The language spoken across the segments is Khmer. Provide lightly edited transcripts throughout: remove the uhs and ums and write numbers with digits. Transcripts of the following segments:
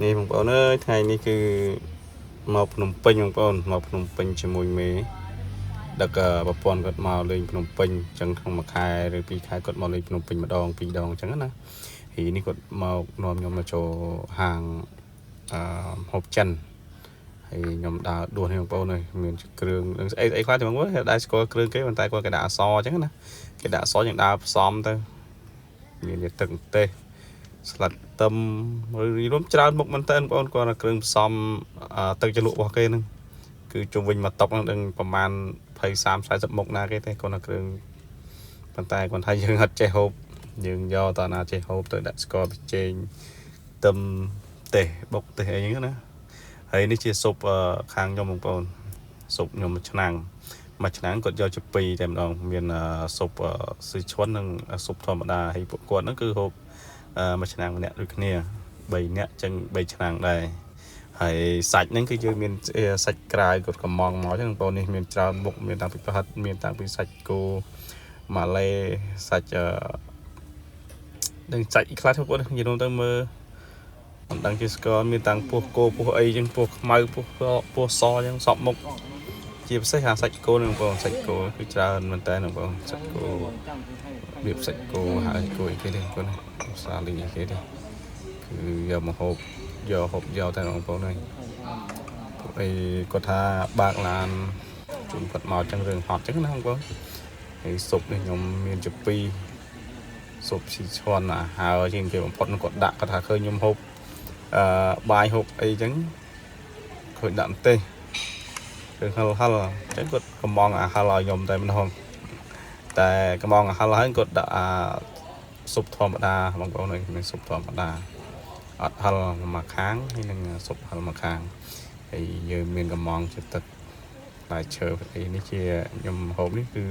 នេះបងប្អូនអើយថ្ងៃនេះគឺមកភ្នំពេញបងប្អូនមកភ្នំពេញជាមួយមេដឹកប្រពន្ធគាត់មកលេងភ្នំពេញអញ្ចឹងក្នុងមួយខែឬពីរខែគាត់មកលេងភ្នំពេញម្ដងពីរដងអញ្ចឹងណាហើយនេះគាត់មកនាំខ្ញុំមកចូលហាងអឺហូបចិនហើយខ្ញុំដើរដួសនេះបងប្អូនអើយមានគ្រឿងនឹងស្អីស្អីខ្លះទេបងប្អូនដែរស្គាល់គ្រឿងគេប៉ុន្តែគាត់គេដាក់អក្សរអញ្ចឹងណាគេដាក់អក្សរយើងដើរផ្សំទៅមានជាទឹកម្ទេស ស្លឹកទឹមឬរួមច្រើនមុខមែនតើបងប្អូនគាត់គ្រឿងផ្សំទឹកជ្រលក់របស់គេហ្នឹងគឺជុំវិញមួយតុកហ្នឹងដឹងប្រហែល20 30 40មុខណាគេទេគាត់គ្រឿងប៉ុន្តែគាត់ថាយើងអត់ចេះហូបយើងយកតណាចេះហូបទៅដាក់ស្ករប៊ីចេងទឹមទេសបុកទេសអីហ្នឹងណាហើយនេះជាស៊ុបខាងខ្ញុំបងប្អូនស៊ុបខ្ញុំមួយឆ្នាំងមួយឆ្នាំងគាត់យកជាពីរតែម្ដងមានស៊ុបស៊ឺឈុននិងស៊ុបធម្មតាហើយពួកគាត់ហ្នឹងគឺហូប មួយឆ្នាំងម្នាក់ដូចគ្នា3នាក់ចឹង3ឆ្នាំងដែរហើយសាច់ហ្នឹងគឺយើងមានសាច់ក្រៅគាត់កំងមកចឹងបងប្អូននេះមានច្រើនមុខមានតាំងពីប្រហិតមានតាំងពីសាច់គោម៉ាឡេសាច់អឺនឹងសាច់ខ្លះបងប្អូននិយាយទៅមើលមិនដឹងជាស្គាល់មានតាំងពោះគោពោះអីចឹងពោះខ្មៅពោះពោះសចឹងសពមុខជាពិសេសអាសាច់គោនឹងបងប្អូនសាច់គោគឺច្រើនមែនតើបងប្អូនសាច់គោ រៀបសាច់គោហើយគោអីគេទេបងប្អូនសាលីអីគេទេគឺយកមកហូបយកហូបយកតែបងប្អូនហើយពួកអីគាត់ថាបើកឡានជូនគាត់មកចឹងរឿងហត់ចឹងណាបងប្អូនហើយស៊ុបនេះខ្ញុំមានជាពីរស៊ុបស៊ីឈွန်អាហើជាងគេបំផុតគាត់ដាក់គាត់ថាឃើញខ្ញុំហូបអឺបាយហូបអីចឹងឃើញដាក់ម្ទេសគឺហិលហិលចឹងគាត់កំងអាហិលឲ្យខ្ញុំតែម្ដងតែកំងអាហិលហើយគាត់ដាក់អា ស៊ុបធម្មតាបងប្អូនអើយមានស៊ុបធម្មតាអត់ហិលមួយខាងហើយនឹងស៊ុបហិលមួយខាងហើយយើងមានកំងជាទឹកផ្លែឈើអីនេះជាខ្ញុំហូបនេះគឺ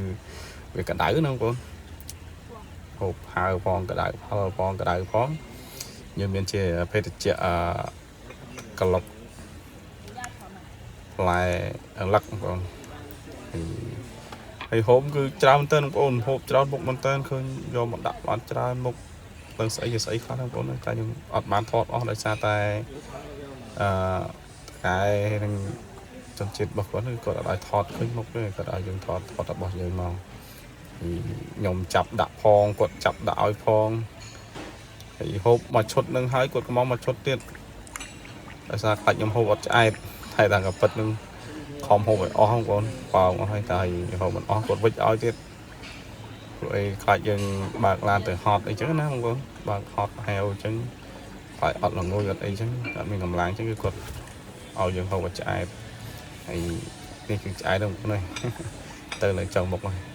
វាក្តៅណាបងប្អូនហូបហើផងក្តៅហិលផងក្តៅផងយើងមានជាភេសជ្ជៈអឺក្លុកផ្លែលឹកបងប្អូនហើយហើយហូបគឺច្រើនមែនតើបងប្អូនហូបច្រើនមុខមែនតើឃើញយកមកដាក់បានច្រើនមុខ ដឹងស្អីជាស្អីខ្លះហ្នឹងបងប្អូនតែខ្ញុំអត់បានថតអស់ដោយសារតែអឺកែនឹងជនជាតិរបស់គាត់គឺគាត់អត់ឲ្យថតឃើញមុខទេគាត់ឲ្យយើងថតថតរបស់យើងមកខ្ញុំចាប់ដាក់ផងគាត់ចាប់ដាក់ឲ្យផងហើយហូបមួយឈុតនឹងហើយគាត់ក៏មកមួយឈុតទៀតដោយសារខ្លាចខ្ញុំហូបអត់ឆ្អែតតែដល់ក៏ពិតនឹងខំហូបឲ្យអស់បងប្អូនប៉ោងអស់ហើយតែហូបមិនអស់គាត់វិចឲ្យទៀតព្រោះអីខ្លាចយើងបើកឡានទៅហត់អីចឹងណាបងប្អូនបើកហត់ហែវអញ្ចឹងខ្លាចអត់ល្ងួយអត់អីចឹងអត់មានកម្លាំងអញ្ចឹងគឺគាត់ឲ្យយើងហូបឲ្យឆ្អែតហើយនេះគឺឆ្អែតហ្នឹងបងប្អូនទៅនៅចុងមុខហើយ